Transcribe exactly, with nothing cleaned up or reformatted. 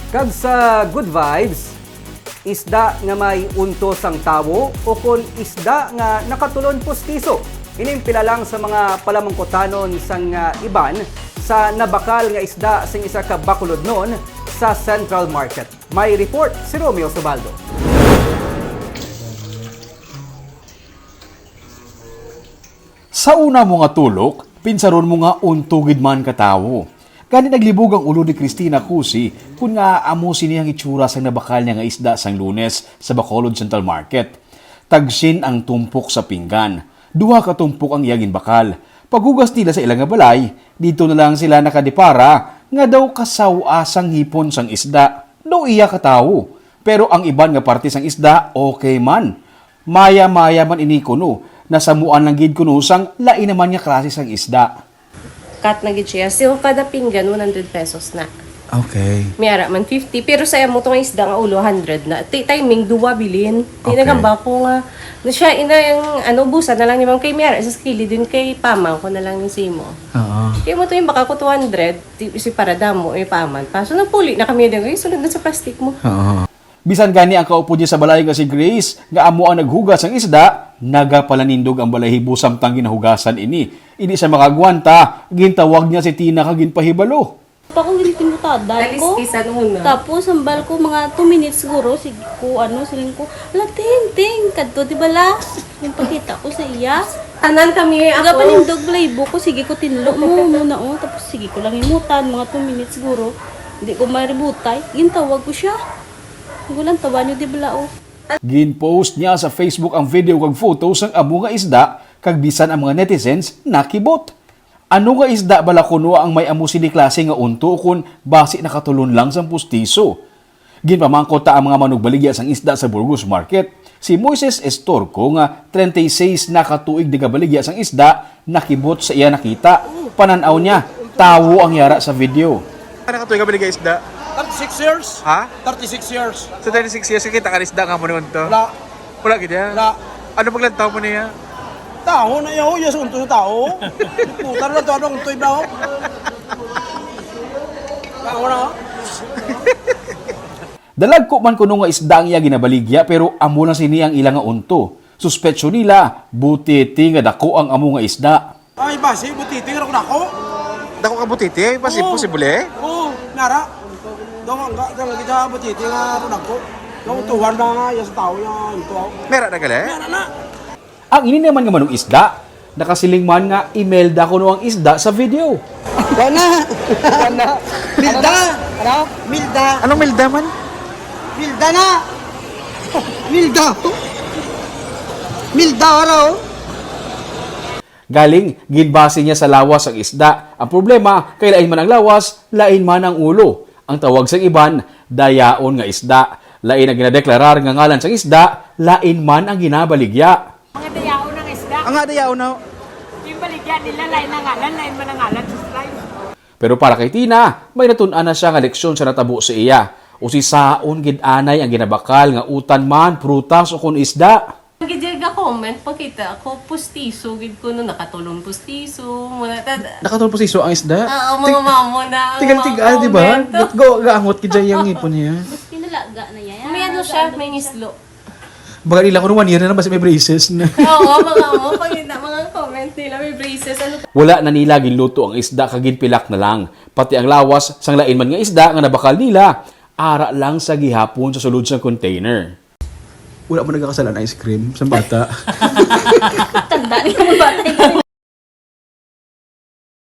Kag sa good vibes, isda nga may unto sang tawo o kon isda nga nakatulon pustiso? Ining pila lang sa mga palamangkutanon sang, ah, iban sa nabakal nga isda sing isa ka Bacolodnon sa Central Market. May report si Romeo Subaldo. Sa una mo nga tulok, pinsaron mo nga unto gid man ka tawo. Gani naglibog ang ulo ni Christina Cusi kun nga amo sini ang itsura sang nabakal niya nga isda sang Lunes sa Bacolod Central Market. Tagsin ang tumpok sa pinggan. Duha ka tumpok ang iya ginbakal. Paghugas nila sa ila nga balay, didto na lang sila nakadepara nga daw kasaw-a sang ngipon sang isda. Daw iya ka tawo. Pero ang iban nga parte sang isda, okay man. Maya-maya man ini kuno, nasamuan lang gid kuno sang lain naman nga klase sang isda. Cut na gid siya. So, kada pinggan, one hundred pesos na. Okay. May ara man, fifty. Pero sa amo to nga isda nga ulo, hundred na. Ti-, timing, duwa bilin. Di Okay. nagamba ko nga, na siya, ina, yung, ano, ubusan na lang ni ma'am. Kay may ara, sa kilid din, kay pamang ko na lang yung simo. Oo. Kaya mo to yung baka ko two hundred, ti-, si para damo, may paman pa. So, nagpuli na kami din. Ay, sunod na sa plastic mo. Oo. Bisan gani ang kaupod niya sa balay nga si Grace, nga amo ang naghugas sang isda, nagapalanindog ang balahibo samtang ginahugasan ini. Hindi siya makagwanta, gintawag niya si Tina kag ginpahibalo. Pa ko ginitingutada ko. Taliskisan una. Tapos, hambal ko, mga two minutes siguro, sige ko, ano, siling ko, "Ala, ting, ting, kadto, di ba la?" Yung pakita ko sa iya. Tanan kami, ako. Nagapanindog balahibo ko, sige ko, tinlo mo, muna, oh. Tapos, sige ko lang imutan, mga two minutes siguro. Hindi ko maributay. Gintawag ko siya. Gulang tawa niyo, di bala, oh. Ginpost niya sa Facebook ang video kag photo sang amo nga isda, kag bisan ang mga netizens nakibot. Ano nga isda bala kuno ang may amo sini klase nga unto kon basi nakatulon lang sang pustiso? Ginpamangkot ta ang mga manugbaligya sang isda sa Burgos Market. Si Moises Estorco nga treinta y seis na ka tuig nagabaligya sang isda, nakibot sa iya nakita. Panan-aw niya, tawo ang yara sa video. Ano ka tuig ka baligya isda? Thirty-six years. Ha? Thirty-six years. Sa thirty-six years, kakita ka isda nga mo ni unto? Wala. Wala gid ya? Wala. Ano paglantaw mo niya? Tawo na yaw, yes, unto sa tawo. Puta na to, anong untoy ba, oh? Tawo na, oh. Dalagko man kuno nga isda ang iya ginabaligya, pero amo lang sini ang ila nga unto. Suspetsyon nila, butiti nga dako ang amo nga isda. Ay, basi, butiti nga dako. Dako ka butiti, eh, basi Oo. posible, eh? Oo, nara. Daw ang ga-, daw lagi sa butiti nga dako. Daw tuwan na nga, yes, tawo na, ito. Mera na gali? Mera na. Ang ini naman nga manong isda, nakasiling man nga Imelda kuno ang isda sa video. Wala. Wala. Milda. Ano? Milda. Anong Milda man? Milda na. Milda. Milda, wala, oh. Galing, ginbase niya sa lawas ang isda. Ang problema, kay lain man ang lawas, lain man ang ulo. Ang tawag sang iban, dayaon nga isda. Lain ang ginadeklarar nga ngalan sang isda, lain man ang ginabaligya. Mga dayaon ang isda. Ang nga dayaon na. Yung baligya nila, lain ang ngalan, lain man ang ngalan sa isda. Pero para kay Tina, may natun-an na siya nga leksyon sa natabo sa iya. Usisaon gid anay ang ginabakal nga utan man, prutas o kon isda. Gid ga comment, pakita ako, pustiso gid ko no, nakatulong pustiso, muna ta. Nakatulong pustiso ang isda? Oo, mga Tig-, mamo na, ang tigal-tigal, mga di ba? comment. Go, gaangot gid yung ngipon niya. Pinalaga na yan. May ano siya, may ngislo. Baga nila kung one year na lang, basta may braces na. Oo, mga mo, pag yun na, mga comment nila, may braces, ano. Wala na nila ginluto ang isda, kag ginpilak na lang. Pati ang lawas sang lain man nga isda nga nabakal nila, ara lang sa gihapon sa sulod sang container. Wala mo nagkakasalan ice cream sa bata. Tanda niya mo bata.